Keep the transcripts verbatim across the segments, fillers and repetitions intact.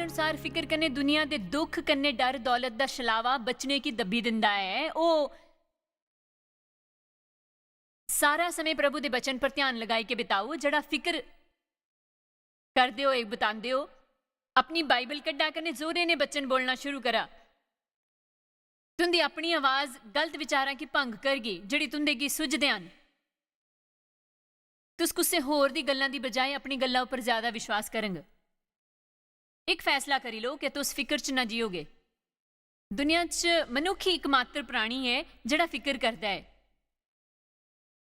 अनुसार फिकर कन्नै दुनिया दे दुख कन्नै डर दौलत दा छलावा बचने की दब्बी दिंदा ऐ। ओह् सारा समें प्रभु दे वचन पर ध्यान लगाई के बिताओ। जेह्ड़ा फिकर करदे होए बितांदे ओ, अपनी बाइबल कड्ढा कन्नै जोरे ने वचन बोलना शुरू करा। तुंदी अपनी आवाज गलत विचारां की भंग करगी, जेह्ड़ी तुंदे गी सुझदे हन। तुस कुसै होर दी गल्लां दी बजाय अपनी गल्ला उप्पर ज्यादा विश्वास करंग। इक फैसला करी लो कि तुस फिकर च ना जियोगे। दुनिया च मनुक्ख ही इकमात्र प्राणी ऐ जेह्ड़ा फिकर करदा ऐ।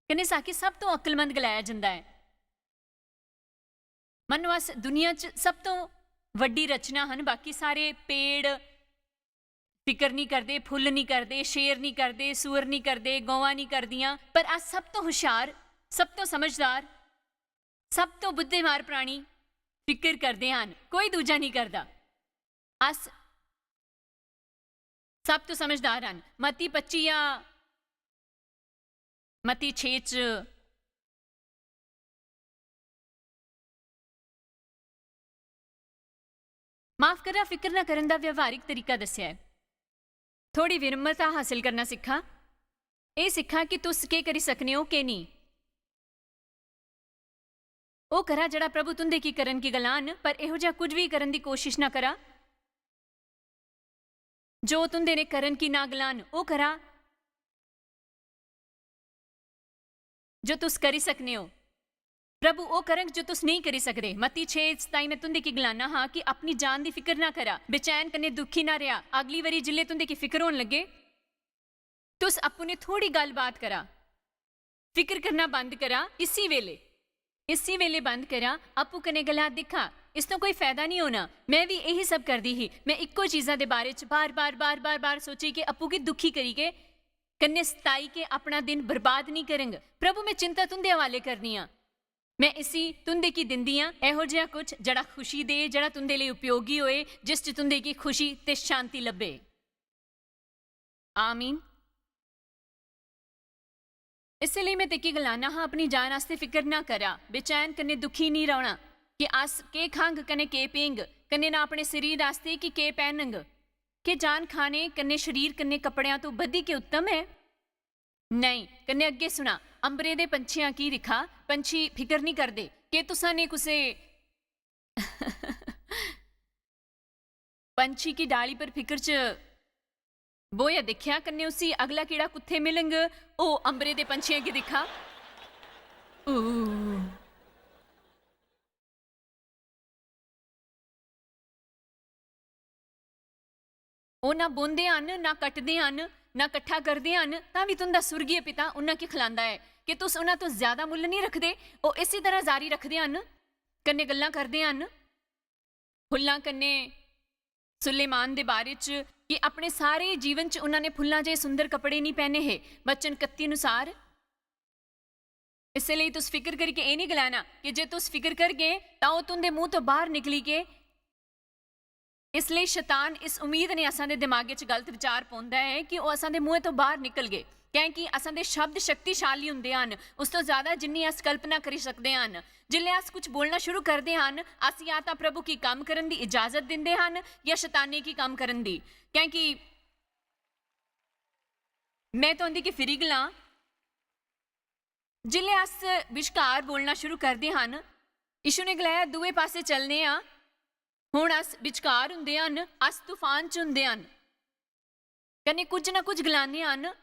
कन्नै साकी सब तो अक्लमंद गलाया जंदा ऐ। मन्नो अस दुनिया च सब तो वड्डी रचना हन, बाकी सारे पेड़ फिकर नहीं करदे, फुल्ल नहीं करदे, शेर नहीं करदे, सूअर नहीं करदे, गौवां नहीं करदियां, पर अस सब तो हुशियार, सब तो समझदार, सब तो बुद्धिमान प्राणी फिकर करदे हन, कोई दूजा नहीं करदा। अस सब तो समझदार हन। मती पच्ची या मती छे च, माफ करा, फिकर ना करन दा व्यवहारिक तरीका दस्सेआ ऐ। थोड़ी विनम्रता हासिल करना सिक्खा। एह् सिक्खा कि तुस केह् करी सकने ओ, केह् नेईं। ओह् करा जेह्ड़ा प्रभु तुंदे की करन की गलान, पर एहो जेहा कुछ बी करन दी कोशिश ना करा जो तुंदे ने करन की ना गलान। ओह् करा जो तुस करी सकने ओ। प्रभु ओह् करंग जो तुस नेईं करी सकदे। मत्ती छे सताई, मैं तुंदे की गलाना हा कि अपनी जान दी फिकर ना करा, बेचैन कन्नै दुखी ना रेहा। अगली बारी जिल्ले तुंदे की फिकर होन लगे, तुस अप्पू ने थोड़ी गल्लबात करा। फिकर करना बंद करा इसी वेले। इसी वेले बंद करा, अप्पू कन्नै गला, "दिक्खा, इस तो कोई फायदा नहीं होना। मैं भी यही सब करदी ही। मैं इक्को चीजां दे बारे च बार-बार, बार-बार, बार सोची के अप्पू गी दुखी करी के, कन्नै सताई के अपना दिन बर्बाद नहीं करंग। प्रभु, मैं चिंता तुंदे हवाले करनी आं। मैं इसी तुंदे की दिंदी आं, एहो जिहा कुछ जेह्ड़ा खुशी दे, जेह्ड़ा तुंदे लेई उपयोगी होए, जिस च तुंदे की खुशी ते शांति लब्भे।" आमीन। इस लेई मैं तेकी गलाना हा, अपनी जान आस्तै फिकर ना करा, बेचैन कन्नै दुखी निं रौह्ना कि अस केह् खांग कन्नै केह् पींग, कन्नै ना अपने शरीर आस्तै कि केह् पैह्नंग। केह् जान खाने कन्नै शरीर कन्नै कपड़ेयां तो बधी के उत्तम ऐ? नेईं। कन्नै अग्गें सुना, अंबरे दे पंछियां की दिक्खा, पंछी फिकर निं करदे। केह् तुसां ने कुसै पंछी की डाली पर फिकर च बोया दिक्खेआ, कन्नै उसी अगला कीड़ा कुत्थे मिलंग? ओह् अंबरे दे पंछियें गी दिक्खा। ऊ। ओह् ना बोंदे हन, ना कटदे हन, ना कट्ठा करदे हन, तां बी तुंदा सुर्गीय पिता उन्हां गी खलांदा ऐ। कि तुस उन्हां तो ज्यादा मुल्ल नहीं रखदे? ओह् इसी तरह जारी रखदे हन, कन्नै गल्लां करदे हन। फुल्लां कन्नै सुलेमान दे बारे च कि अपने सारे जीवन च उन्हां ने फुल्लां जे सुंदर कपड़े नहीं पहने हे। वचन इकत्ती अनुसार, इस लेई तुस फिकर करियै एह् नहीं गलाना कि जे तुस फिकर करगे तां ओह् तुंदे मुंह तो बाहर निकली गे। इस लेई शैतान इस उम्मीद ने असां दे दिमागे च गलत विचार पांदा ऐ कि ओह् असां दे मुंहे तो बाहर निकलगे, कैंकि असां दे शब्द शक्तिशाली हुंदे हन, उस तो ज्यादा जिन्नी अस कल्पना करी सकदे हन। जिसले अस कुछ बोलना शुरू करदे हन, अस या तां प्रभु गी कम्म करन दी इजाजत दिंदे हन या शैताने गी कम्म करन दी। कैंकि मैं तुंदी गी फिरी गलां, जिसले अस विश्कार बोलना शुरू करदे हन, यीशु ने गलाया, "दूए पासे चलने आं।" हुन अस विचकार हुंदे हन, अस तूफान च हुंदे हन, कन्नै कुछ ना कुछ गलाने हन।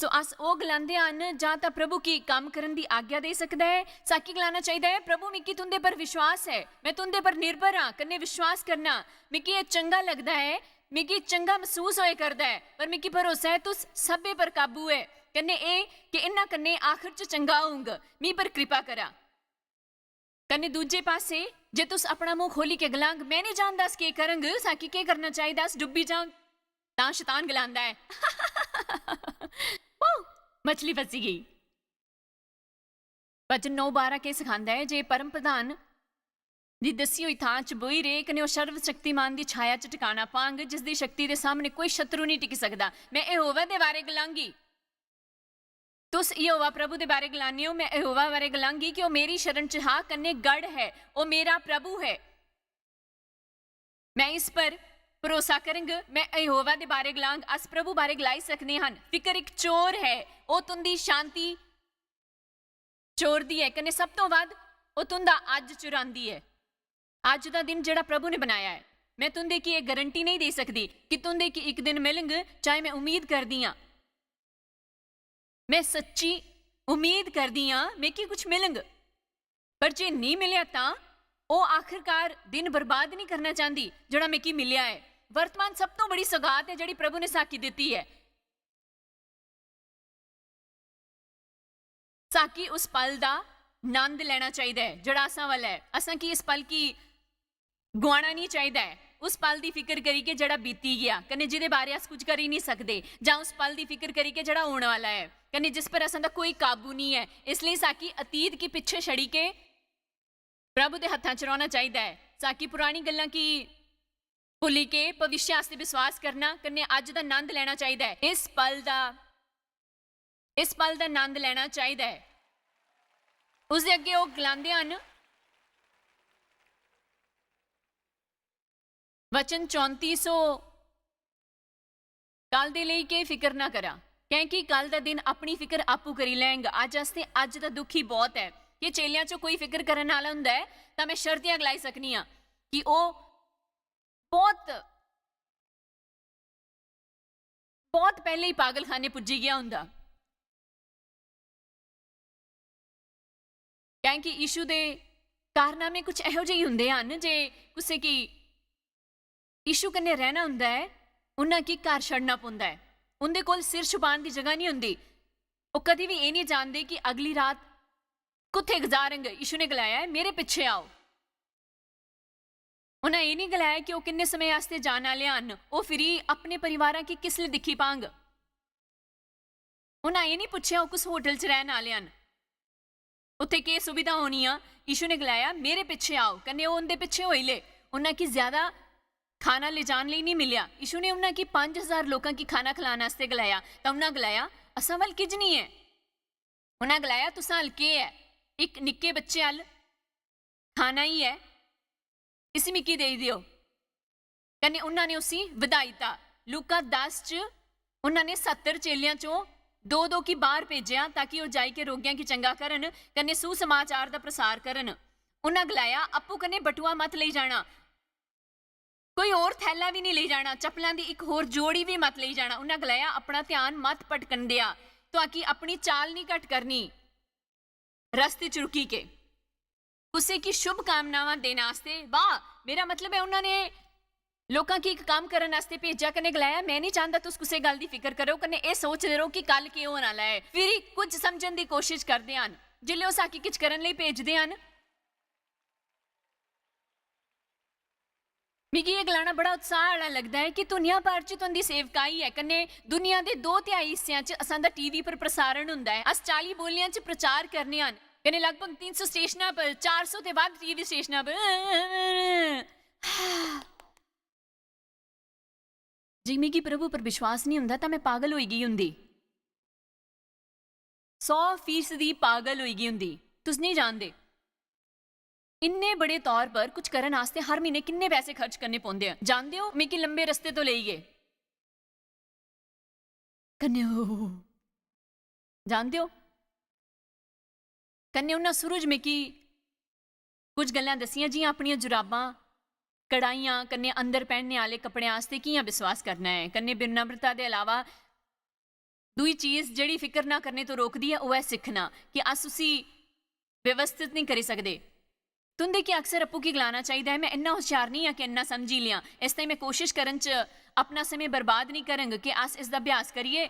सो अस ओह् गलांदे हन जां तां प्रभु गी कम्म करन दी आज्ञा देई सकदा ऐ, साकी गलाना चाहिदा ऐ, "प्रभु, मिगी तुंदे पर विश्वास ऐ, मैं तुंदे पर निर्भर आं, कन्नै विश्वास करना, मिगी एह् चंगा लगदा ऐ, मिगी चंगा मसूस होए करदा ऐ, पर मिगी भरोसा ऐ तुस सब्भै पर काबू ऐ, कन्नै एह् कि इन्ना कन्नै आखर च चंगा होंग, मी पर कृपा करा।" कन्नै दूजे पासे जे तुस अपना मुंह खोली के गलांग, "मैं नहीं जानदा अस केह् करंग, साकी केह् करना चाहिदा, अस डुब्बी जांग," तां शैतान गलांदा ऐ, "ओह, मछली फंसी गेई।" भजन नौ बारह केह् सखांदा ऐ जे परम प्रधान दी दस्सी होई थां च बोई रे, कन्नै ओह् सर्वशक्तिमान दी छाया च ठिकाना पांग, जिसदी शक्ति दे सामने कोई शत्रु नहीं टिकी सकदा। मैं यहोवा दे बारे गलांगी। तुस यहोवा प्रभु दे बारे गलाने हो, मैं यहोवा बारे गलांगी कि ओह् मेरी शरण च हा, कन्नै गढ़ है, ओह् मेरा प्रभु है। मैं इस पर भरोसा करंग, मैं यहोवा दे बारे गलांग। अस प्रभु बारे गलाई सकने हन, फिकर इक चोर है, ओह तुंदी शांति चोरदी है, कन्नै सब तों वध ओह तुंदा अज्ज चुरांदी है। अज्ज दा दिन जेहड़ा प्रभु ने बनाया है, मैं तुंदे की यह गारंटी नहीं दे सकदी कि तुंदे की इक दिन मिलंग, चाहे मैं उम्मीद करदी हां, मैं सच्ची उम्मीद करदी हां, मिगी कुछ मिलंग। पर जे नेईं मिलेआ तां ओह आखिरकार दिन बर्बाद नहीं करना चाहंदी जेहड़ा मिगी मिलेआ ऐ। वर्तमान सब तों बड़ी सौगात ऐ जेहड़ी प्रभु ने साकी दित्ती ऐ। साकी उस पल दा नंद लैना चाहिदा ऐ जेहड़ा असां वल ऐ। असां की इस पल की गुआना नहीं चाहिदा ऐ। उस पल दी फिकर करियै जेहड़ा बीती गेआ, कन्नै जिदे बारे अस कुछ करी नहीं सकदे, जां उस पल दी फिकर करियै जेहड़ा होने वाला ऐ, कन्नै जिस पर असां दा कोई काबू नहीं ऐ। इसलिए साकी अतीत की पिच्छे छड़ी के प्रभु दे हत्थां च रौहना चाहिदा ऐ। साकी पुरानी गल्लां की भुल्ली के भविष्य आस्तै विश्वास करना, कन्नै अज्ज दा नंद लैना चाहिदा ऐ। इस पल दा, इस पल दा नंद लैना चाहिदा ऐ। उसदे अग्गें ओह गलांदे हन, वचन चौंती सौ, कल दे लेई केह् फिकर ना करा, कैंकि कल दा दिन अपनी फिकर आपूं करी लैंग। अज्ज आस्तै अज्ज दा दुखी बहुत ऐ। जे चेलेआं चों कोई फिकर करन आह्ला हुंदा ऐ, तां मैं शर्तेआ गलाई सकनी आं कि ओह बहुत, बहुत पैह्लें ही पागलखाने पुज्जी गेआ हुंदा। कैंकि यीशु दे कारनामे कुछ एहो जेही हुंदे हन जे कुसै गी यीशु कन्नै रैह्ना हुंदा ऐ, उन्ना गी घर छड़ना पौंदा ऐ। उं'दे कोल सिर छुपान दी जगह निं हुंदी। ओह् कदी बी एह् निं जानदे कि अगली रात कुत्थै गुजारंग। यीशु ने गलाया ऐ, "मेरे पिच्छे आओ।" उन्हें एह् निं गलाया कि ओह् किन्ने समें आस्तै जान आह्ले हन, ओह् फिरी अपने परिवारां गी किस ले दिक्खी पांग। उन्हें एह् निं पुच्छेआ ओह् कुस होटल च रैह्न आह्ले हन, उत्थै केह् सुविधा होनी आ। यीशु ने गलाया, "मेरे पिच्छे आओ," कन्नै ओह् उं'दे पिच्छे होई ले। उन्हें गी ज्यादा खाना ले जान लेई निं मिलेआ। यीशु ने उन्हें गी पंज हजार लोकां गी खाना खलाने आस्तै गलाया, तां उन्हें गलाया, "असां वल किज निं ऐ।" उन्हें गलाया, "तुसां अल केह् ऐ? इक निक्के बच्चे अल खाना ही ऐ, इसी मिगी देई देओ।" कन्नै उन्हां ने उसी वधाई दिता। लूका दस च उन्हां ने सत्तर चेलेआं चों दो दो गी बाहर भेजेआ ताकि ओह जाई के रोगियां गी चंगा करन कन्नै सुसमाचार दा प्रसार करन। उन्हां गलाया, "अप्पू कन्नै बटुआ मत लेई जाना, कोई होर थैला भी नहीं लेई जाना, चप्पलां दी इक होर जोड़ी भी मत लेई जाना।" उन्हां गलाया, "अपना ध्यान मत भटकन देआ, ताकि अपनी चाल नहीं घट करनी रस्ते च रुकी के।" कुसै गी शुभकामनावां देने आस्तै, वाह, मेरा मतलब ऐ उन्हां ने लोकां गी इक कम्म करन आस्तै भेजेआ कन्नै गलाया, "मैं नहीं चाहंदा तुस कुसै गल्ल दी फिकर करो, कन्नै एह् सोचदे रहो कि कल केह् होने आह्ला ऐ।" फिरी कुछ समझन दी कोशिश करदे हन। जिसलै ओह् साकी किछ करन लेई भेजदे हन, मिगी एह् गलाना बड़ा उत्साह आह्ला लगदा ऐ कि दुनिया भर च तुं'दी सेवकाई ऐ, कन्नै दुनिया दे दो तिहाई हिस्सेआं च असां दा टीवी पर प्रसारण हुंदा ऐ। अस चाली बोलियां च प्रचार करने हन, कन्नै लगभग तीन सौ स्टेशनां पर, चार सौ दे बद्ध टीवी स्टेशनां पर। जे मिगी प्रभु पर विश्वास नहीं हुंदा, तां मैं पागल होई गेई हुंदी। सौ फीसदी पागल होई गेई हुंदी। तुस नहीं जानदे, इन्ने बड़े तौर पर कुछ करन आस्तै हर महीने किन्ने पैसे खर्च करने पौंदे आ। जानदे ओ, मिगी लंबे रस्ते तो लेई गे। कन्नै ओह्, जानदे ओ, कन्नै उन्ना सूरज मिगी कुछ गल्लां दस्सियां, जि'यां अपनियां जुराबां, कढ़ाइयां, कन्नै अंदर पैहनने आह्ले कपड़ें आस्तै कि'यां विश्वास करना ऐ। कन्नै विनम्रता दे अलावा दूई चीज जेह्ड़ी फिकर ना करने तो रोकदी ऐ, ओह् ऐ सिक्खना कि अस उसी व्यवस्थित नहीं करी सकदे। तुं'दे गी अक्सर अप्पू गी गलाना चाहिदा ऐ, "मैं इन्ना होशियार नहीं आं कि इन्ना समझी लेआं।" इस ताईं मैं कोशिश करन च अपना समें बर्बाद नहीं करंग कि अस इसदा अभ्यास करियै।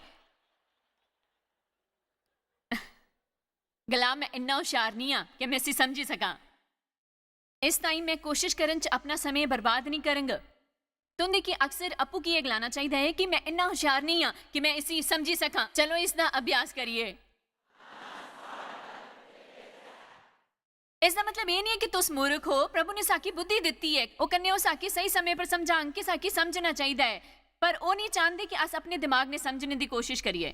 गला, "मैं इन्ना होशियार नहीं आं कि मैं इसी समझी सकां।" इस ताईं मैं कोशिश करन च अपना समें बर्बाद नहीं करंग। तुं'दे गी अक्सर अप्पू गी एह् गलाना चाहिदा ऐ कि "मैं इन्ना होशियार नहीं आं कि मैं इसी समझी सकां।" चलो, इसदा अभ्यास करिए। इसदा मतलब एह् नहीं ऐ कि तुस मूर्ख हो। प्रभु ने साकी बुद्धि दित्ती ऐ, ओह् कन्नै ओह् साकी सही समें पर समझांग कि साकी समझना चाहिदा ऐ, पर ओह् नहीं चांहदे कि अस अपने दिमाग ने समझने दी कोशिश करिए।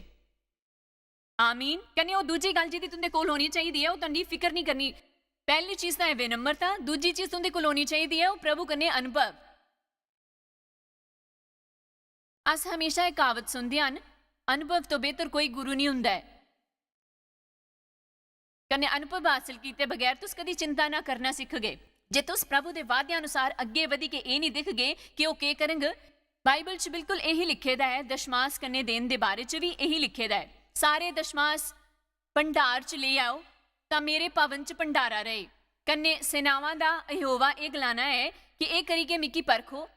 आमीन। कन्नै ओह् दूजी गल्ल जेह्दी तुं'दे कोल होनी चाहिदी ऐ, ओह् तुं'दी फिकर नहीं करनी। पैह्ली चीज तां ऐ विनम्रता, दूजी चीज तुं'दे कोल होनी चाहिदी ऐ, ओह् प्रभु कन्नै अनुभव। अस हमेशा एह् क्हावत सुनदे हन, "अनुभव तो बेहतर कोई गुरु नहीं हुंदा ऐ।" कन्नै अनुभव हासल कीते बगैर तुस कदी चिंता ना करना सिखगे। जे तुस प्रभु दे वादे अनुसार अग्गे वधी के एह् नहीं दिखगे कि ओह् केह् करंग, बाइबल च बिल्कुल एही लिखे दा ऐ, दशमास कन्नै देन दे बारे च बी एही लिखे दा ऐ, "सारे दशमास भंडार च लेई आओ, तां मेरे भवन च भंडारा रहे।" कन्नै सेनावां दा यहोवा एह् गलाना ऐ कि एह् करियै मिगी परखो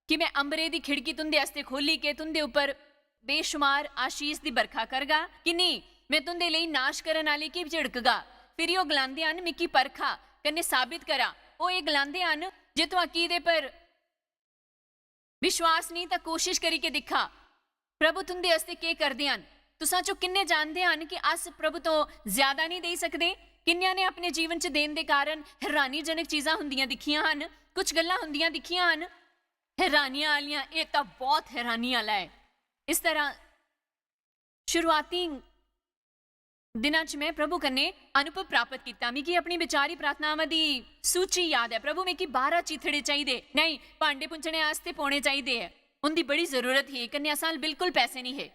कि मैं अंबरे दी खिड़की तुंदे आस्तै खोली के तुंदे उप्पर बेशुमार आशीष दी बरखा करगा कि नेईं। मैं तुंदे लेई नाश करन आह्ले गी झिड़कगा। फिरी ओह् गलांदे हन, "मिगी परखा कन्नै साबित करा।" ओह् एह् गलांदे हन, "जे तुआं की एह्दे पर विश्वास नेईं तां कोशिश करी के दिक्खा, प्रभु तुंदे आस्तै केह् करदे हन।" तुसां चों किन्ने जानदे हन कि अस प्रभु तो ज्यादा नेईं देई सकदे? किन्नेआं ने अपने जीवन च देन दे कारण हैरानीजनक चीजां हुंदियां दिक्खियां हन, कुछ गल्लां हुंदियां दिक्खियां हन, हैरानियां आह्लियां, एह् तां बहुत हैरानी आह्ला ऐ। इस तरह शुरुआती दिनां च मैं प्रभु कन्नै अनुभव प्राप्त कीता। मिगी अपनी विचारी प्रार्थनावां दी सूची याद ऐ, "प्रभु, मिगी बारां चीथड़े चाहिदे, नहीं, भांडे पुंजने आस्तै पौने चाहिदे ऐ।" उंदी बड़ी जरूरत ही, कन्नै असां अल बिल्कुल पैसे नहीं हे।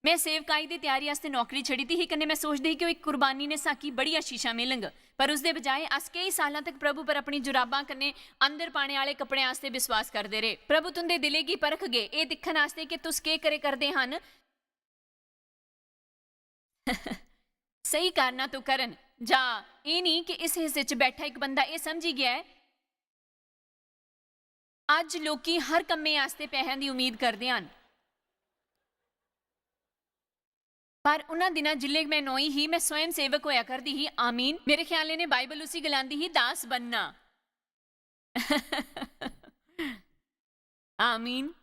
मैं सेवकाई दी त्यारी आस्तै नौकरी छड़ी दी ही, कन्नै मैं सोचदी ही कि ओह् इक कुर्बानी ने साकी बड़ी आशीषां मिलंग। पर उसदे बजाय अस केई सालां तक प्रभु पर अपनी जुराबां कन्नै अंदर पाने आह्ले कपड़े आस्तै विश्वास करदे रेह्। प्रभु तुंदे दिलै गी परखगे, एह् दिक्खन आस्तै कि तुस केह् करे करदे हन। स्हेई कारणा तो करन, जां एह् नेईं कि इस हिस्से च बैठा इक बंदा एह् समझी गेआ ऐ, अज्ज लोकी हर कम्मै आस्तै पैहें दी उम्मीद करदे हन। पर उन्हां दिनां जिल्लै मैं नोई ही, मैं स्वयं सेवक होया करदी ही। आमीन। मेरे ख्याल ने बाइबल उसी गलांदी ही, "दास बनना।" आमीन।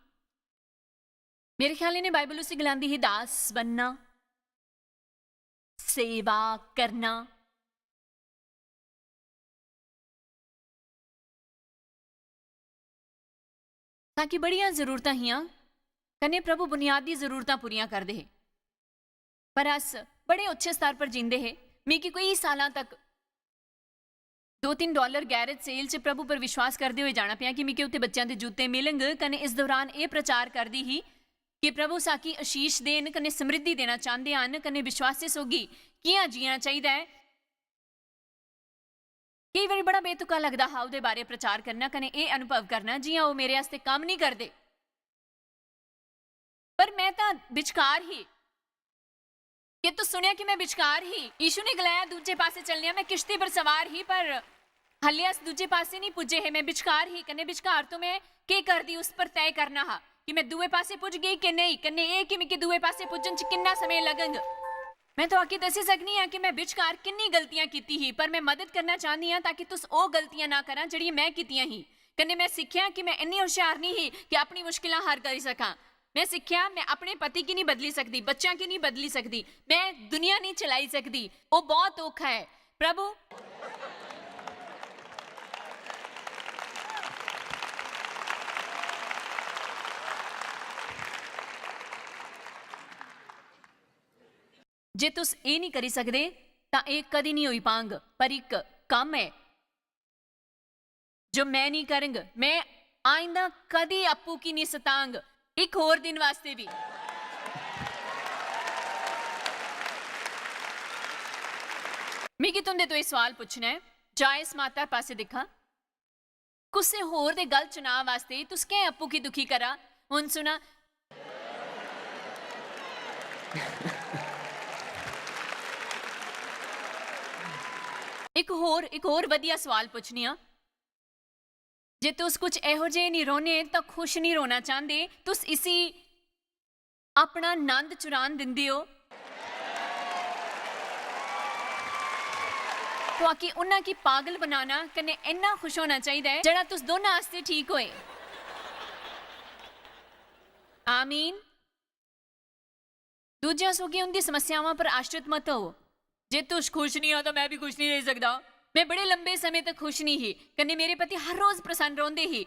मेरे ख्याल ने बाइबल उसी गलांदी ही, "दास बनना, सेवा करना।" ताकि बड़ियां जरूरतां हियां, कन्नै प्रभु बुनियादी जरूरतां पूरियां करदे हे। पर अस बड़े ओछे स्तर पर जींदे हे। मिगी कोई सालां तक दो तिन्न डालर गैरेज सेल च प्रभु पर विश्वास करदे होए जाना पेआ कि मिगी उत्थे बच्चें दे जूते मिलंग। कन्नै इस दौरान एह् प्रचार करदी ही कि प्रभु साकी आशीष देन, कन्नै समृद्धि देना चांह्दे हन, कन्नै विश्वासी सौगी कि'यां जीना चाहिदा ऐ। केई बारी बड़ा बेतुका लगदा हा ओह्दे बारे प्रचार करना, कन्नै एह् अनुभव करना जि'यां ओह् मेरे आस्तै कम्म निं करदे। पर मैं तां बिचकार ही। के तुस सुनेआ कि मैं बिचकार ही? यीशु ने गलाया, "दूजे पासे चलने आं।" मैं किश्ती पर सवार ही, पर हल्ले अस दूजे पासे नहीं पुज्जे हे। मैं बिचकार ही, कन्नै बिचकार तो मैं केह् करदी, उस पर तय करना हा कि मैं दूए पासे पुज्ज गेई कि नेईं, कन्नै एह् कि मिगी दूए पासे पुज्जन च किन्ना समें लगग। मैं तुआकी दस्सी सकनी आं कि मैं बिचकार किन्नी गलतियां कीती ही, पर मैं मदद करना चाह्न्नी आं ताकि तुस ओह् गलतियां ना करां जेह्ड़ियां मैं कीतियां ही। कन्नै मैं सिक्खेआ कि मैं इन्नी हुशियार नहीं ही कि अपनी मुश्किलां हल करी सकां। मैं सिक्खेआ, मैं अपने पति गी नहीं बदली सकदी, बच्चें गी नहीं बदली सकदी, मैं दुनिया नहीं चलाई सकदी। ओह् बहुत औखा ऐ। प्रभु, जे तुस एह् नहीं करी सकदे, तां एह् कदी नहीं होई पांग। पर इक कम्म ऐ जो मैं नहीं करंग। मैं आइंदा कदी अप्पू की नहीं सतांग, इक होर दिन वास्ते भी। मिगी तुंदे तो एह् सवाल पुच्छना ऐ, जायस माता पासे दिक्खा, कुसै होर दे गलत चुनाव वास्ते तुस कैं अप्पू की दुखी करा? हुन सुना, इक होर, इक होर वधिया सवाल पुच्छनी आं। जे तुस कुछ एहो जेह् निं रौह्ने, तां खुश निं रौह्ना चांह्दे। तुस इसी अपना नंद चुरान दिंदे ओ। तुआकी उन्ना की पागल बनाना कन्नै इन्ना खुश होना चाहिदा ऐ, जेह्ड़ा तुस दोनां आस्तै ठीक होए। आमीन। दूजेआं सौगी उं'दी समस्यावां पर आश्रित मत होवो। जे तुस खुश निं ओ, तां मैं बी खुश निं रेही सकदा। मैं बड़े लंबे समें तक खुश निं ही, कन्नै मेरे पति हर रोज प्रसन्न रौंह्दे ही,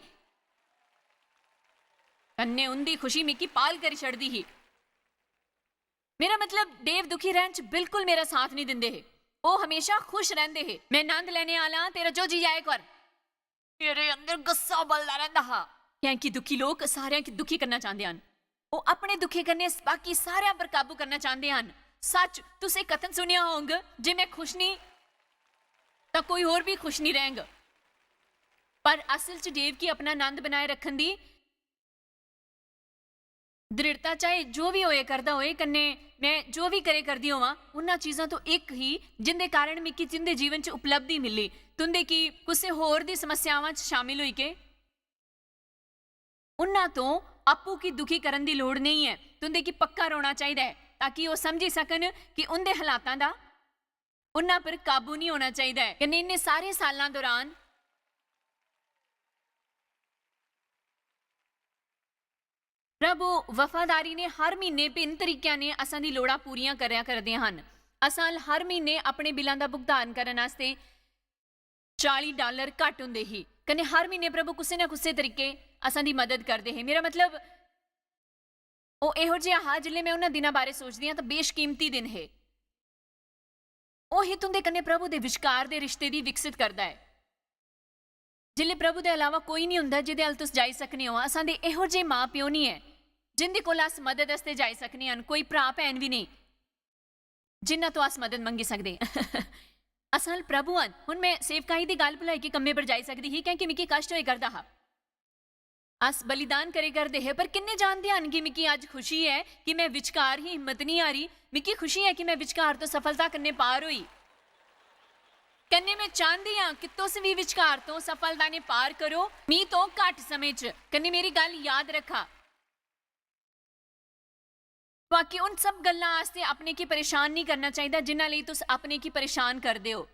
कन्नै उं'दी खुशी मिगी पागल करी छड़दी ही। मेरा मतलब, देव दुखी रैह्न च बिल्कुल मेरा साथ निं दिंदे हे। ओह् हमेशा खुश रैंह्दे हे। मैं नंद लैने आह्ला आं, तेरा जो जी जाए कर। मेरे अंदर गुस्सा बलदा रैंह्दा हा, क्योंकि दुखी लोक सारेआं गी दुखी करना चांह्दे हन। ओह् अपने दुखे कन्नै बाकी सारेआं पर काबू करना चांह्दे हन। सच्च, तुसें कथन सुनेआ होंग, "जे में खुश नेईं, तां कोई होर बी खुश नेईं रैंह्ग।" पर असल च डेव गी अपना आनंद बनाए रक्खन दी दृढ़ता, चाहे जो बी होए करदा होए, कन्नै में जो बी करे करदी होवां, उन्हां चीजां तो इक ही जिंदे कारण मिगी जिंदे जीवन च उपलब्धि मिली। तुंदे की कुसै होर दी समस्यावां च शामिल होई के उन्हां तो आपूं की दुखी करन दी लोड़ नेईं ऐ। तुंदे की पक्का रौह्ना चाहिदा ऐ, ताकि ओह् समझी सकन कि उंदे हालातां दा उन्हां पर काबू नेईं होना चाहिदा ऐ। कन्नै इन्ने सारे सालां दौरान प्रभु वफादारी ने हर म्हीने भिन्न तरीकिਆਂ ਨੇ ਅਸਾਂ ਦੀ ਲੋੜਾਂ ਪੂਰੀਆਂ ਕਰਿਆ ਕਰਦੇ ਹਨ। ਅਸਾਂ ਹਰ ਮਹੀਨੇ ਆਪਣੇ ਬਿੱਲਾਂ ਦਾ ਭੁਗਤਾਨ ਕਰਨ ਵਾਸਤੇ ਚਾਲੀ ਡਾਲਰ ਘੱਟ ਹੁੰਦੇ ਹੀ, ਕਨੇ ਹਰ ਮਹੀਨੇ ਪ੍ਰਭੂ ਕਿਸੇ ਨਾ ਕਿਸੇ ਤਰੀਕੇ ਅਸਾਂ ਦੀ ਮਦਦ ਕਰਦੇ ਹੈ। ਮੇਰਾ ਮਤਲਬ, ਉਹ ਇਹੋ ਜਿਹਾ ਹਾਂ, ਜਿੱਲੇ ਮੈਂ ਉਹਨਾਂ ਦਿਨਾਂ ਬਾਰੇ ਸੋਚਦੀ ਹਾਂ ਤਾਂ ਬੇਸ਼ਕੀਮਤੀ ਦਿਨ ਹੈ। ਉਹੀ ਤੁੰਦੇ ਕਨੇ ਪ੍ਰਭੂ ਦੇ ਵਿਚਕਾਰ ਦੇ ਰਿਸ਼ਤੇ ਦੀ ਵਿਕਸਿਤ ਕਰਦਾ ਹੈ। ਜਿੱਲੇ ਪ੍ਰਭੂ ਦੇ ਇਲਾਵਾ ਕੋਈ ਨਹੀਂ ਹੁੰਦਾ ਜਿਹਦੇ ਹਲ ਤੁਸੀਂ ਜਾਈ ਸਕਨੇ ਹੋ। ਅਸਾਂ ਦੇ ਇਹੋ ਜਿਹੇ ਮਾਂ ਪਿਓ ਨਹੀਂ ਹੈ ਜਿੰਦੇ ਕੋਲ ਅਸ ਮਦਦ ਵਾਸਤੇ ਜਾਈ ਸਕਨੇ ਹਨ। ਕੋਈ ਭਰਾ ਭੈਣ ਵੀ ਨਹੀਂ ਜਿੰਨਾ ਤੋਂ ਅਸ ਮਦਦ ਮੰਗੀ ਸਕਦੇ। ਅਸਲ ਪ੍ਰਭੂ ਹਨ। ਹੁਣ ਮੈਂ ਸੇਵਕਾਈ ਦੀ ਗੱਲ ਭੁਲਾਈ ਕਿ ਕੰਮੇ ਪਰ ਜਾਈ ਸਕਦੀ ਹੀ, ਕਿਉਂਕਿ ਮਿੱਕੀ ਕਸ਼ਟ ਹੋਏ ਕਰਦਾ ਹਾਂ। ਅਸ ਬਲੀਦਾਨ ਕਰੇ ਕਰਦੇ ਹੈ, ਪਰ ਕਿੰਨੇ ਜਾਣਦੇ ਹਨ ਕਿ ਮਿੱਕੀ ਅੱਜ ਖੁਸ਼ੀ ਹੈ ਕਿ ਮੈਂ ਵਿਚਕਾਰ ਹੀ ਹਿੰਮਤ ਨਹੀਂ ਆ ਰਹੀ। ਮਿੱਕੀ ਖੁਸ਼ੀ ਹੈ ਕਿ ਮੈਂ ਵਿਚਕਾਰ ਤੋਂ ਸਫਲਤਾ ਕੰਨੇ ਪਾਰ ਹੋਈ। ਕੰਨੇ ਮੈਂ ਚਾਹੁੰਦੀ ਹਾਂ ਕਿ ਤੁਸੀਂ ਵੀ ਵਿਚਕਾਰ ਤੋਂ ਸਫਲਤਾ ਨੇ ਪਾਰ ਕਰੋ, ਮੀਂਹ ਤੋਂ ਘੱਟ ਸਮੇਂ ਚ। ਕੰਨੇ ਮੇਰੀ ਗੱਲ ਯਾਦ ਰੱਖਾ, ਬਾਕੀ ਉਨ ਸਭ ਗੱਲਾਂ ਵਾਸਤੇ ਆਪਣੇ ਕੀ ਪਰੇਸ਼ਾਨ ਨਹੀਂ ਕਰਨਾ ਚਾਹੀਦਾ ਜਿਨ੍ਹਾਂ ਲਈ ਤੁਸੀਂ ਆਪਣੇ ਕੀ ਪਰੇਸ਼ਾਨ ਕਰਦੇ ਹੋ।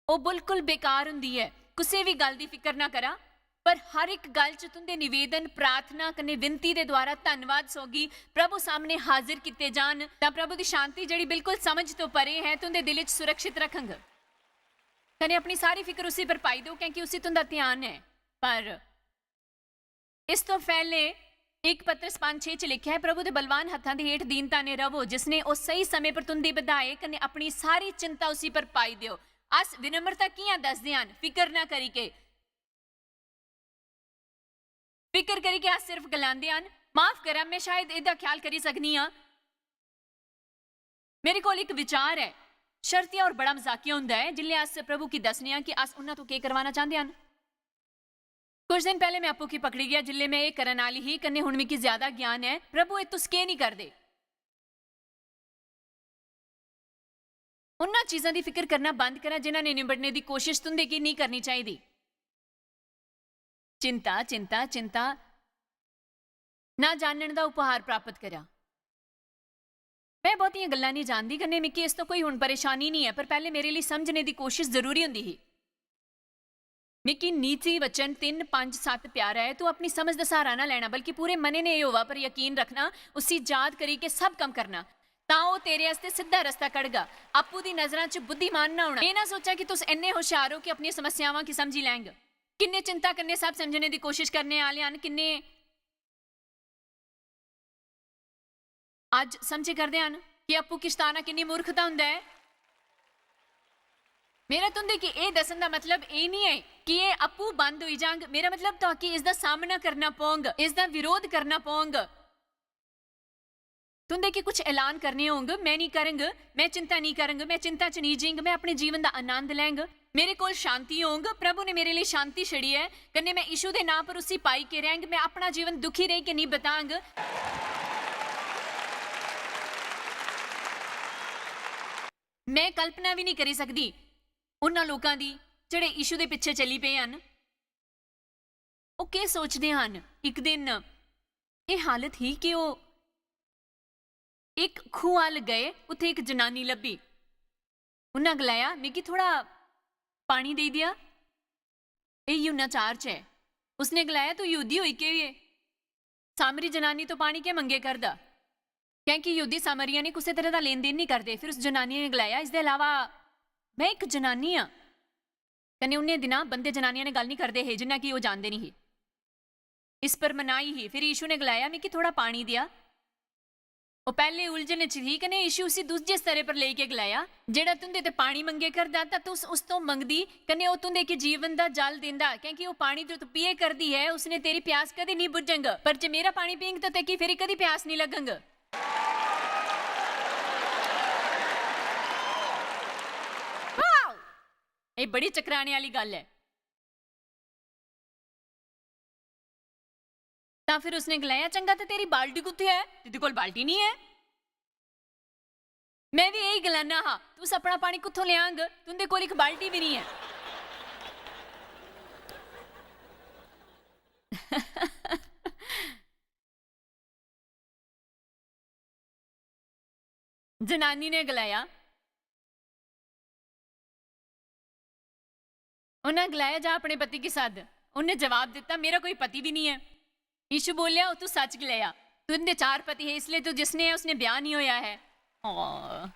ਉਹ ਬਿਲਕੁਲ ਬੇਕਾਰ ਹੁੰਦੀ ਹੈ। ਕਿਸੇ ਵੀ ਗੱਲ ਦੀ ਫਿਕਰ ਨਾ ਕਰਾਂ, ਪਰ ਹਰ ਇੱਕ ਗੱਲ ਚ ਤੁੰਦੇ ਨਿਵੇਦਨ, ਪ੍ਰਾਰਥਨਾ ਕਨੇ ਵਿਨਤੀ ਦੇ ਦੁਆਰਾ ਧੰਨਵਾਦ ਸੋਗੀ ਪ੍ਰਭੂ ਸਾਹਮਣੇ ਹਾਜ਼ਰ ਕੀਤੇ ਜਾਣ, ਤਾਂ ਪ੍ਰਭੂ ਦੀ ਸ਼ਾਂਤੀ, ਜਿਹੜੀ ਬਿਲਕੁਲ ਸਮਝ ਤੋਂ ਪਰੇ ਹੈ, ਤੁੰਦੇ ਦਿਲ ਵਿੱਚ ਸੁਰੱਖਿਅਤ ਰੱਖਾਂਗਾ। ਕਨੇ ਆਪਣੀ ਸਾਰੀ ਫਿਕਰ ਉਸੇ ਪਰ ਪਾਈ ਦਿਓ, ਕਿਉਂਕਿ ਉਸੇ ਤੁੰਦਾ ਧਿਆਨ ਹੈ। ਪਰ ਇਸ ਤੋਂ ਪਹਿਲੇ ਇੱਕ ਪਤਰਸ ਪੰਜ ਛੇ ਚ ਲਿਖਿਆ ਹੈ, "ਪ੍ਰਭੂ ਦੇ ਬਲਵਾਨ ਹੱਥਾਂ ਦੇ ਹੇਠ ਦੀਨਤਾ ਨੇ ਰਵੋ, ਜਿਸਨੇ ਉਹ ਸਹੀ ਸਮੇਂ ਪਰ ਤੁੰਦੀ ਵਧਾਏ, ਕਨੇ ਆਪਣੀ ਸਾਰੀ ਚਿੰਤਾ ਉਸੇ ਪਰ ਪਾਈ ਦਿਓ।" ਅਸ ਵਿਨਮਰਤਾ ਕਿਆਂ ਦੱਸਦੇ ਹਨ? ਫਿਕਰ ਨਾ ਕਰੀ ਕੇ, ਫਿਕਰ ਕਰੀ ਕੇ ਅਸ ਸਿਰਫ ਗਲਾਉਂਦੇ ਹਨ, "ਮਾਫ ਕਰਾਂ, ਮੈਂ ਸ਼ਾਇਦ ਇਹਦਾ ਖਿਆਲ ਕਰੀ ਸਕਨੀ ਹਾਂ।" ਮੇਰੇ ਕੋਲ ਇੱਕ ਵਿਚਾਰ ਹੈ। ਸ਼ਰਤੀਆ ਔਰ ਬੜਾ ਮਜ਼ਾਕੀਆ ਹੁੰਦਾ ਹੈ ਜਿੱਲੇ ਅਸ ਪ੍ਰਭੂ ਕੀ ਦੱਸਨੇ ਹਾਂ ਕਿ ਅਸ ਉਹਨਾਂ ਤੋਂ ਕੀ ਕਰਵਾਉਣਾ ਚਾਹੁੰਦੇ ਹਨ। ਕੁਝ ਦਿਨ ਪਹਿਲੇ ਮੈਂ ਆਪੋ ਕੀ ਪਕੜੀ ਗਿਆ ਜਿੱਲੇ ਮੈਂ ਇਹ ਕਰਨ ਵਾਲੀ ਹੀ, ਕੰਨੇ ਹੁਣ ਮਿੱਕੀ ਜ਼ਿਆਦਾ ਗਿਆਨ ਹੈ। "ਪ੍ਰਭੂ, ਇਹ ਤੁਸ ਕੀ ਨਹੀਂ ਕਰਦੇ?" ਉਹਨਾਂ ਚੀਜ਼ਾਂ ਦੀ ਫਿਕਰ ਕਰਨਾ ਬੰਦ ਕਰਾਂ ਜਿਨ੍ਹਾਂ ਨੇ ਨਿਬੜਨੇ ਦੀ ਕੋਸ਼ਿਸ਼, ਤੁੰਦੇ ਕੀ ਨਹੀਂ ਕਰਨੀ ਚਾਹੀਦੀ। ਚਿੰਤਾ, ਚਿੰਤਾ, ਚਿੰਤਾ। ਨਾ ਜਾਣਨ ਦਾ ਉਪਹਾਰ ਪ੍ਰਾਪਤ ਕਰਾਂ। ਮੈਂ ਬਹੁਤੀਆਂ ਗੱਲਾਂ ਨਹੀਂ ਜਾਣਦੀ, ਕਨੇ ਮਿੱਕੀ ਇਸ ਤੋਂ ਕੋਈ ਹੁਣ ਪਰੇਸ਼ਾਨੀ ਨਹੀਂ ਹੈ, ਪਰ ਪਹਿਲੇ ਮੇਰੇ ਲਈ ਸਮਝਣੇ ਦੀ ਕੋਸ਼ਿਸ਼ ਜ਼ਰੂਰੀ ਹੁੰਦੀ ਸੀ। ਮਿੱਕੀ ਨੀਤੀ ਵਚਨ ਤਿੰਨ, ਪੰਜ, ਸੱਤ ਪਿਆਰਾ ਹੈ। ਤੂੰ ਆਪਣੀ ਸਮਝ ਦਾ ਸਹਾਰਾ ਨਾ ਲੈਣਾ, ਬਲਕਿ ਪੂਰੇ ਮਨੇ ਨੇ ਇਹ ਹੋਵਾ ਪਰ ਯਕੀਨ ਰੱਖਣਾ, ਉਸੀ ਯਾਦ ਕਰੀ ਕੇ ਸਭ ਕੰਮ ਕਰਨਾ, ਤਾਂ ਉਹ ਤੇਰੇ ਵਾਸਤੇ ਸਿੱਧਾ ਰਸਤਾ ਕੱਢਗਾ। ਆਪੂ ਦੀ ਨਜ਼ਰਾਂ 'ਚ ਬੁੱਧੀਮਾਨ ਨਾ ਹੋਣਾ। ਇਹ ਨਾ ਸੋਚਾਂ ਕਿ ਤੁਸੀਂ ਇੰਨੇ ਹੁਸ਼ਿਆਰ ਹੋ ਕਿ ਆਪਣੀਆਂ ਸਮੱਸਿਆਵਾਂ ਕੀ ਸਮਝੀ ਲੈਂਗੇ। ਕਿੰਨੇ ਚਿੰਤਾ ਕਰਨੇ, ਸਭ ਸਮਝਣੇ ਦੀ ਕੋਸ਼ਿਸ਼ ਕਰਨੇ ਵਾਲੇ ਹਨ, ਕਿੰਨੇ ਅੱਜ ਸਮਝੇ ਕਰਦੇ ਹਨ ਕਿ ਆਪੂ ਕਿਸ਼ਤਾਨਾ ਕਿੰਨੀ ਮੂਰਖਤਾ ਹੁੰਦਾ ਹੈ। ਮੇਰਾ ਤੁੰਦੇ ਕਿ ਇਹ ਦੱਸਣ ਦਾ ਮਤਲਬ ਇਹ ਨਹੀਂ ਹੈ ਕਿ ਇਹ ਆਪੂ ਬੰਦ ਹੋਈ ਜਾੰਗ। ਮੇਰਾ ਮਤਲਬ ਤਾਂ ਕਿ ਇਸ ਦਾ ਸਾਹਮਣਾ ਕਰਨਾ ਪਉਂਗ, ਇਸ ਦਾ ਵਿਰੋਧ ਕਰਨਾ ਪਉਂਗ। ਤੁੰਦੇ ਕਿ ਕੁਝ ਐਲਾਨ ਕਰਨੇ ਹੋੰਗ, "ਮੈਂ ਨਹੀਂ ਕਰੰਗ, ਮੈਂ ਚਿੰਤਾ ਨਹੀਂ ਕਰੰਗ, ਮੈਂ ਚਿੰਤਾ ਚ ਨਹੀਂ ਜੀਂਗ, ਮੈਂ ਆਪਣੇ ਜੀਵਨ ਦਾ ਆਨੰਦ ਲੈਂਗ।" ਮੇਰੇ ਕੋਲ ਸ਼ਾਂਤੀ ਹੋੰਗ। ਪ੍ਰਭੂ ਨੇ ਮੇਰੇ ਲਈ ਸ਼ਾਂਤੀ ਛੜੀ ਹੈ। ਕਨੇ ਮੈਂ ਯੀਸ਼ੂ ਦੇ ਨਾਂ ਪਰ ਉਸੀ ਪਾਈ ਕੇ ਰਹਿੰਗ। ਮੈਂ ਆਪਣਾ ਜੀਵਨ ਦੁਖੀ ਰਹਿ ਕੇ ਨਹੀਂ ਬਤਾੰਗ। ਮੈਂ ਕਲਪਨਾ ਵੀ ਨਹੀਂ ਕਰੀ ਸਕਦੀ ਉਹਨਾਂ ਲੋਕਾਂ ਦੀ ਜਿਹੜੇ ਯੀਸ਼ੂ ਦੇ ਪਿੱਛੇ ਚੱਲੀ ਪਏ ਹਨ। ਉਹ ਕੀ ਸੋਚਦੇ ਹਨ? ਇੱਕ ਦਿਨ ਇਹ ਹਾਲਤ ਹੀ ਕਿ ਉਹ ਇੱਕ ਖੂਹ ਵੱਲ ਗਏ, ਉੱਥੇ ਇੱਕ ਜਨਾਨੀ ਲੱਭੀ। ਉਹਨਾਂ ਗਲਾਇਆ, "ਮਿੱਗੀ ਥੋੜਾ ਪਾਣੀ ਦੇ ਦਿਆ।" ਇਹ यूहन्ना चार ਚ ਹੈ। ਉਸਨੇ ਗਲਾਇਆ, "ਤੂੰ ਯਹੂਦੀ ਹੋਈ ਕਿਵੇਂ ਹੈ ਸਾਮਰੀ ਜਨਾਨੀ ਤੋਂ ਪਾਣੀ ਕਿਵੇਂ ਮੰਗੇ ਕਰਦਾ?" ਕਿਉਂਕਿ ਯਹੂਦੀ ਸਾਮਰੀਆ ਨੇ ਕਿਸੇ ਤਰ੍ਹਾਂ ਦਾ ਲੈਣ ਦੇਣ ਨਹੀਂ ਕਰਦੇ। ਫਿਰ ਉਸ ਜਨਾਨੀ ਨੇ ਗਲਾਇਆ, "ਇਸ ਦੇ ਇਲਾਵਾ ਮੈਂ ਇੱਕ ਜਨਾਨੀ ਹਾਂ।" ਕਨੇ ਉਹਨੇ ਦਿਨਾਂ ਬੰਦੇ ਜਨਾਨੀਆਂ ਨੇ ਗੱਲ ਨਹੀਂ ਕਰਦੇ ਹੈ ਜਿੰਨਾ ਕਿ ਉਹ ਜਾਣਦੇ ਨਹੀਂ ਹੈ। ਇਸ ਪਰ ਮਨਾਈ ਹੀ। ਫਿਰ ਯੀਸ਼ੂ ਨੇ ਗਲਾਇਆ, "ਮਿੱਗੀ ਥੋੜਾ ਪਾਣੀ ਦਿਆ।" ओह् पैह्ले उलझन च ही, कन्नै यीशु उसी दूजे स्तरै पर लेई के गलाया, "जेह्ड़ा तुं'दे ते पानी मंगे करदा, तां तुस उस तो मंगदी, कन्नै ओह् तुं'दे गी जीवन दा जल दिंदा, क्योंकि ओह् पानी जो तू पिए करदी है, उसने तेरी प्यास कदें नहीं बुझंग। पर जे मेरा पानी पींग, तां तेकी फिर कदी प्यास नहीं लगंग।" वाओ! एह् बड़ी चकराने आह्ली गल्ल ऐ। तां फिर उसने गलाया, "चंगा, ते तेरी बाल्टी कुत्थै ऐ? तेरे कोल बाल्टी नहीं ऐ।" मैं भी यही गलाना हा, "तुस अपना पानी कुत्थों लेआंग? तुंदे कोल इक बाल्टी भी नहीं ऐ।" जनानी ने गलाया, उन्हें गलाया, "जा अपने पति के साथ।" उन्हें जवाब दिता, "मेरा कोई पति भी नहीं है।" यीशु बोलिया, "तू सच गलाया, तुंदे चार पति है, इसलिए तू जिसने है, उसने ब्याह नहीं होया है।" हां।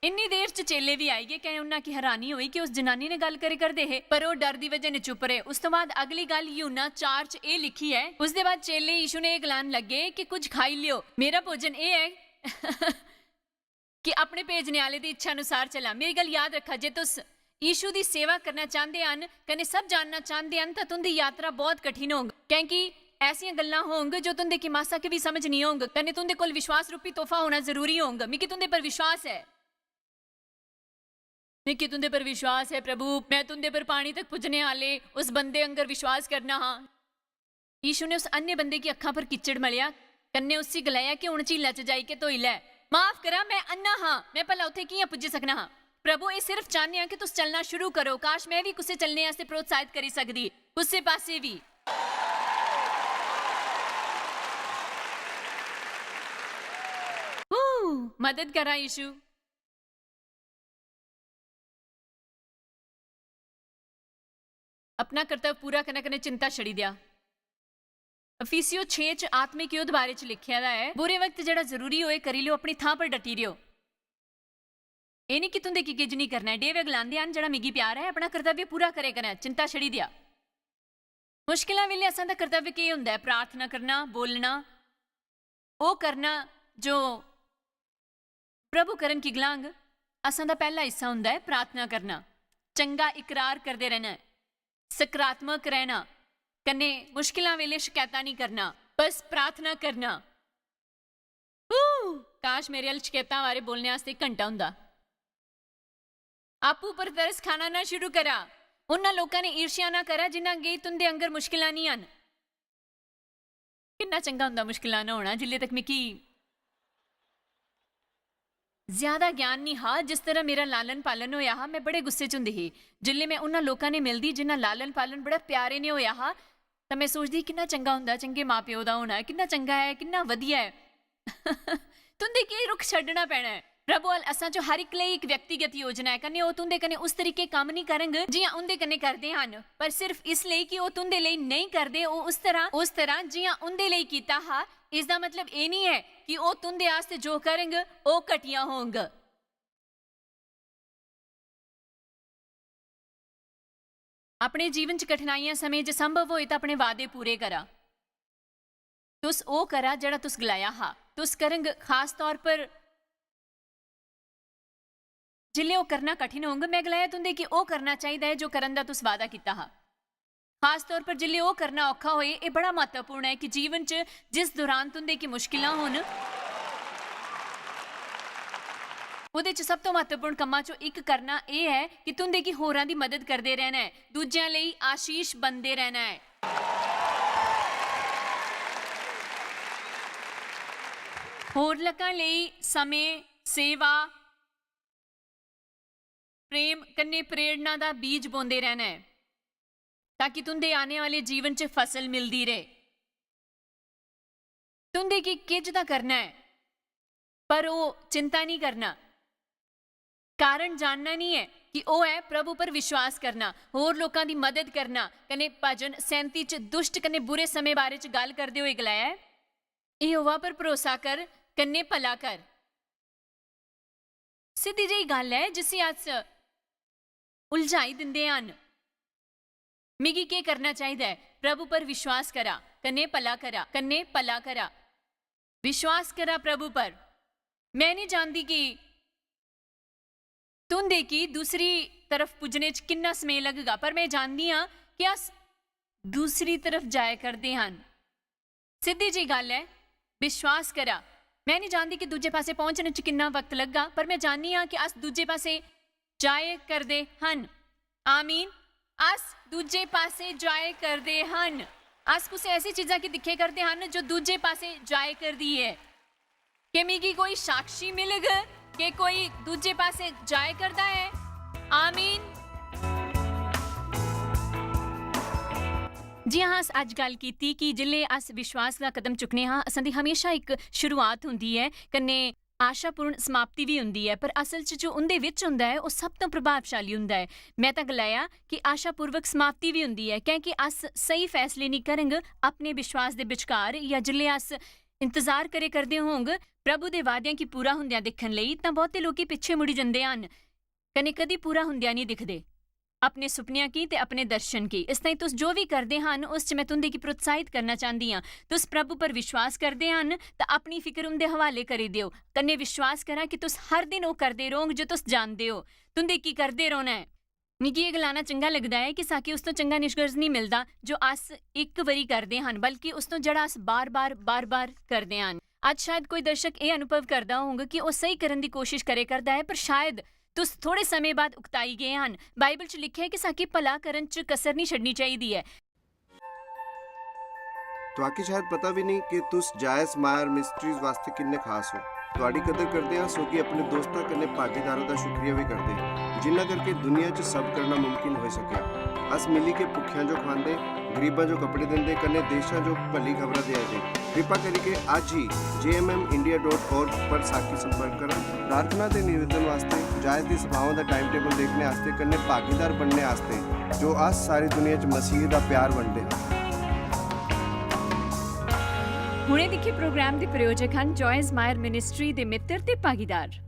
इन्नी देर च चेले भी आई गए, कन्नै उन्हां गी हैरानी होई कि उस जनानी ने गल्ल करी करदे हे, पर ओह डर दी वजह ने चुप रहे। उस तो बाद अगली गल्ल यूहन्ना चार च एह लिखी है, "उसदे बाद चेले यीशु ने एह गलान लगे कि कुछ खाई लियो, मेरा भोजन एह है कि अपने भेजने आले दी इच्छा अनुसार चलां।" मेरी गल्ल याद रखा, जे तुस यीशु दी सेवा करना चांहदे हन कन्नै सब जानना चांहदे हन, तां तुंदी यात्रा बहुत कठिन होग, क्योंकि ऐसियां गल्लां होंग जो तुंदे की मासा की भी समझ नहीं होंग, कन्नै तुंदे कोल विश्वास रूपी तोहफा होना जरूरी होंग। मिगी तुंदे पर विश्वास ऐ, मिगी तुंदे पर विश्वास ऐ, प्रभु, मैं तुंदे पर पानी तक पुज्जने आले उस बंदे आंगर विश्वास करना हां। यीशु ने उस अन्ने बंदे की अखां पर कीचड़ मलेआ, कन्नै उसी गलाया कि हुण झीला च जाई के धोई लै। "माफ करा, मैं अन्ना हां, मैं भला उत्थे कियां पुज्जी सकना हां?" प्रभु, एह सिर्फ चाहने आं कि तुस चलना शुरू करो। काश, मैं भी कुसै चलने आस्तै प्रोत्साहित करी सकदी, कुसै पासै भी। हू, मदद करा यीशु। अपना कर्तव्य पूरा करने कन्नै चिंता छड़ी देआ। इफिसियो छे च आत्मिक युद्ध बारे च लिखेआ दा ऐ, "बुरे वक्त जेह्ड़ा जरूरी होए करी लियो, अपनी थां पर डटी रह्यो।" एह् निं कि तुं'दे गी किश निं करना ऐ। डेव गलांदे हन, "जेह्ड़ा मिगी प्यारा ऐ, अपना कर्तव्य पूरा करे कन्नै चिंता छड़ी देआ।" मुश्किलां बेल्लै असां दा कर्तव्य केह् होंदा ऐ? प्रार्थना करना, बोलना, ओह् करना जो प्रभु करन की गलांग। असां दा पैह्ला हिस्सा होंदा ऐ प्रार्थना करना, चंगा इकरार करदे रैह्ना ऐ, सकारात्मक रैह्ना, कन्नै मुश्किलां बेल्लै शकैतां निं करना, बस प्रार्थना करना। हू! काश, मेरे अल्ल शकैतां बारै बोलने आस्तै इक घंटा होंदा। आपूं पर तरस खाना ना शुरू करा। उन्हां लोकां ने ईर्ष्या ना करा, जिन्हां गी तुंदे आंगर मुश्किलां निं हन। किन्ना चंगा होंदा मुश्किलां ना होना, जिल्ले तक मिगी ज्यादा ज्ञान निं हा, जिस तरह मेरा लालन-पालन होया हा, मैं बड़े गुस्से च होंदी ही। जिल्ले मैं उन्हां लोकां ने मिलदी, जिन्हां लालन-पालन बड़ा प्यारे ने होया हा, तां मैं सोचदी ही, "किन्ना चंगा होंदा चंगे मां-प्यो दा होना, किन्ना चंगा ऐ, किन्ना वधिया ऐ।" तुंदे की रुख छड्डना पैना ऐ। प्रभु अल-, असां चो हर इक लेई इक व्यक्तिगत योजना ऐ, कन्नै ओह् तुंदे कन्नै उस तरीके कम्म निं करंग जि'यां उंदे कन्नै करदे हन, पर सिर्फ इस लेई कि ओह् तुंदे लेई नेईं करदे, ओह् उस तरह, उस तरह जि'यां उंदे लेई कीता हा। इसदा मतलब एह् निं ऐ कि ओह् तुंदे आस्तै जो करंग, ओह् घटिया होंग। अपने जीवन च कठिनाइयां समें जे संभव होए तां अपने वादे पूरे करा। तुस ओह् करा जेह्ड़ा तुस गलाया हा। तुस करंग, खास तौर पर जिल्ले ओह् करना कठिन होंग। मैं गलाया तुंदे कि ओह् करना चाहिदा ऐ जो करन दा तुस वादा कीता हा। खास तौर पर जिल्ले ओह् करना औखा होए, एह् बड़ा म्हत्तवपूर्ण ऐ कि जीवन च जिस दौरान तुंदे गी मुश्किलां होन, ओह्दे च सब तो म्हत्तवपूर्ण कम्मां चों इक करना एह् ऐ कि तुंदे गी होरां दी मदद करदे रैह्ना ऐ, दूजेआं लेई आशीष बनदे रैह्ना ऐ। होर लोकां लेई समें, सेवा, प्रेम कन्नै प्रेरणा दा बीज बोंदे रैह्ना ऐ, ताकि तुंदे आने आह्ले जीवन च फसल मिलदी रहे। तुंदे गी किश तां करना ऐ, पर ओह् चिंता निं करना। कारण जानना निं ऐ कि ओह् ऐ प्रभु पर विश्वास करना, होर लोकां दी मदद करना, कन्नै भजन सैंती च दुष्ट कन्नै बुरे समें बारे च गल्ल करदे होए गलाया ऐ, "यहोवा पर भरोसा कर, कन्नै भला कर।" सिद्धी जेही गल्ल ऐ जिसी अस उलझाई दिंदे हन। मिगी केह् करना चाहिदा ऐ? प्रभु पर विश्वास करा, कन्नै भला करा, कन्नै भला करा। विश्वास करा प्रभु पर। मैं नहीं जानदी कि तुं'दे की दूसरी तरफ पुज्जने च किन्ना समें लगगा, पर मैं जानदी आं कि अस दूसरी तरफ जाया करदे हन। सिद्धी जी गल्ल ऐ, विश्वास करा। मैं नहीं जानदी कि दूजे पासे पहुंचने च किन्ना वक्त लगगा, पर मैं जाननी आं कि अस दूजे पासे जाए करदे हन। आमीन। अस दूजे पासे जाए करदे हन। अस कुसै ऐसी चीजा गी दिक्खे करदे हन जो दूजे पासे जाए करदी ऐ। कि मिगी कोई साक्षी मिलग कि कोई दूजे पासे जाए करदा ऐ? आमीन। जि'यां अस अज्ज गल्ल कीती कि जिसलै अस विश्वास दा कदम चुकने हां, असां दी हमेशा इक शुरुआत हुंदी ऐ, कन्नै आशापूर्ण समाप्ति बी हुंदी ऐ, पर असल च जो उं'दे विच हुंदा ऐ, ओह् सब तों प्रभावशाली हुंदा ऐ। मैं तां गलाया कि आशापूर्वक समाप्ति बी हुंदी ऐ, कैंकि अस स्हेई फैसले निं करंग अपने विश्वास दे विचकार, या जिसलै अस इंतजार करे करदे होंग प्रभु दे वादेआं गी पूरा हुंदेआं दिक्खन लेई, तां बहुते लोकी पिच्छे मुड़ी जंदे हन, कन्नै कदी पूरा हुंदेआं निं दिखदे अपने सुपनेआं गी ते अपने दर्शन गी। इस ताईं तुस जो बी करदे हन, उस च मैं तुं'दे गी प्रोत्साहित करना चांह्दी आं। तुस प्रभु पर विश्वास करदे हन, तां अपनी फिकर उं'दे हवाले करी देओ, कन्नै विश्वास करां कि तुस हर दिन ओह् करदे रौह्ङ जो तुस जानदे ओ। तुं'दे की करदे रौह्ना ऐ। मिगी एह् गलाना चंगा लगदा ऐ कि साकी उस तों चंगा निष्कर्ष निं मिलदा जो अस इक बारी करदे हन, बल्कि उस तों जेह्ड़ा अस बार-बार, बार-बार करदे हन। अज्ज शायद कोई दर्शक एह् अनुभव करदा होंग कि ओह् स्हेई करन दी कोशश करे करदा ऐ, पर शायद तुस थोड़े समें बाद उकताई गे हन। बाइबल च लिखेआ ऐ कि साकी भला करन च कसर निं छड्डनी चाहिदी ऐ। तुआकी शायद पता भी नहीं कि तुस जायस मायर मिस्ट्रीज वास्ते किन्ने खास हो। तुआडी कदर करदे हां, सोगी अपने दोस्तां कन्नै भागीदारां दा शुक्रिया भी करदे हां, जिन्ना करके दुनिया च सब करना मुमकिन होई सकेआ। अस मिली के भुक्खेआं जो खवांदे, गरीबां जो कपड़े दिंदे, कन्नै देशां जो भली खबरां देआ दे। कृपा करिके अज्ज ही J M M India dot org पर साकी संपर्क करो। प्रार्थना ते निवेदन वास्ते, जायस दी सभाओं दा टाइम टेबल देखने आस्ते, कन्नै भागीदार बनने आस्ते, जो अस सारी दुनिया च मसीह दा प्यार बंडदे हां। हुणे दिक्खे प्रोग्राम दे प्रायोजक हन जॉयस मायर मिनिस्ट्री दे मित्र ते भागीदार।